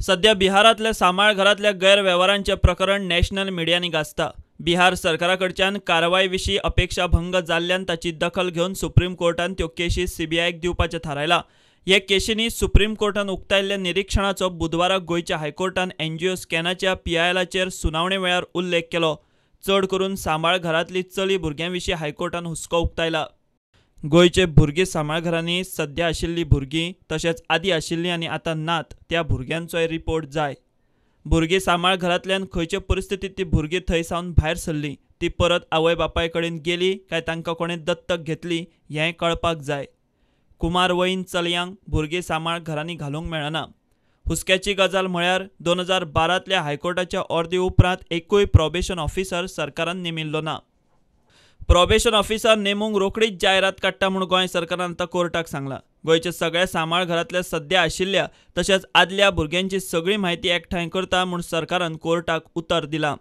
सध्या बिहारांतल्या सांबाळ घरांतल्या गैरवेव्हारांचें प्रकरण नॅशनल मिडियांनी गाजता. बिहार सरकारा कडच्यान कारवाय विशीं अपेक्षाभंग जाल्ल्यान ताची दखल घेवन सुप्रीम कोर्टान त्यो केशी सीबीआयक दिवपाचें थारायलां. हे केशींनी सुप्रीम कोर्टान उक्तायल्ल्या निरिक्षणाचो बुधवारा गोंयच्या हायकोर्टान एनजीओ स्कॅनाच्या पीआयएलाचेर सुनावणे वेळार उल्लेख केलो. चड करून सांबाळ घरांतली चली भुरग्यां विशीं हायकोर्टान हुस्को उक्तायला. गोंयचे भुरगीं सांबाळघरांनी सध्या आशिल्लीं भुरगीं तशेंच आदीं आशिल्लीं आनी आतां नात त्या भुरग्यांचोय रिपोर्ट जाय. भुरगीं सांबाळ घरांतल्यान खंयचे परिस्थितींत ती भुरगीं थंय सावन भायर सरलीं, ती परत आवय बापाय कडेन गेली काय तांकां कोणें दत्तक घेतली हेंय कळपाक जाय. कुमार वयीन चलयांक भुरगीं सांबाळ घरांनी घालूंक मेळना. हुस्क्याची गजाल म्हळ्यार 2012तल्या हायकोर्टाच्या ऑर्दी उपरांत एकूय प्रोबेशन ऑफिसर सरकारान नेमिल्लो ना. प्रोबेशन ऑफिसर नेमूंक रोखडीच जायरात काडटा म्हूण गोंय सरकारान आतां कोर्टाक सांगलां. गोंयच्या सगळ्या सांबाळ घरांतल्या सध्या आशिल्ल्या तशेंच आदल्या भुरग्यांची सगळी म्हायती एकठांय करता म्हूण सरकारान कोर्टाक उतर दिलां.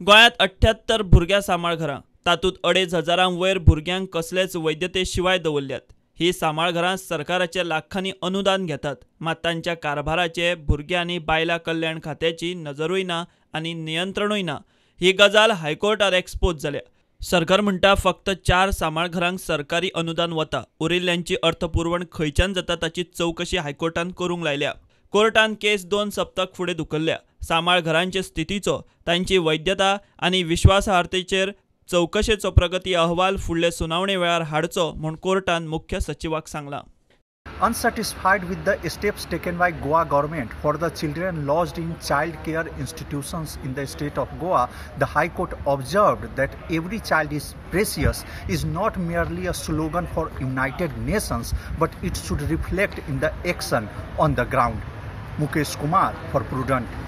गोंयांत 78 भुरग्यां सांबाळ घरां, तातूंत 2500 वयर भुरग्यांक कसलेच वैद्यते शिवाय दवरल्यात. ही सांबाळ घरां सरकाराचे लाखांनी अनुदान घेतात, मात तांच्या कारभाराचे भुरगीं आनी बायलां कल्याण खात्याची नजरूय ना आनी नियंत्रणूय ना. ही गजाल हायकोर्टात एक्सपोज जाल्या. सरकार म्हणटा फक्त 4 सांबाळ घरांक सरकारी अनुदान वता, उरिल्ल्यांची अर्थपुरवण खंयच्यान जाता ताची चवकशी हायकोर्टान करूंक लायल्या. कोर्टान केस 2 सप्तक फुडें धुकल्ल्या. सांबाळ घरांचे स्थितीचो, तांची वैद्यता आनी विश्वासार्हतेचेर चवकशेचो प्रगती अहवाल फुडले सुनावणे वेळार हाडचो म्हूण कोर्टान मुख्य सचिवाक सांगलां. Unsatisfied with the steps taken by Goa government for the children lodged in child care institutions in the state of Goa, the High Court observed that every child is precious is not merely a slogan for United Nations, but it should reflect in the action on the ground. Mukesh Kumar for Prudent.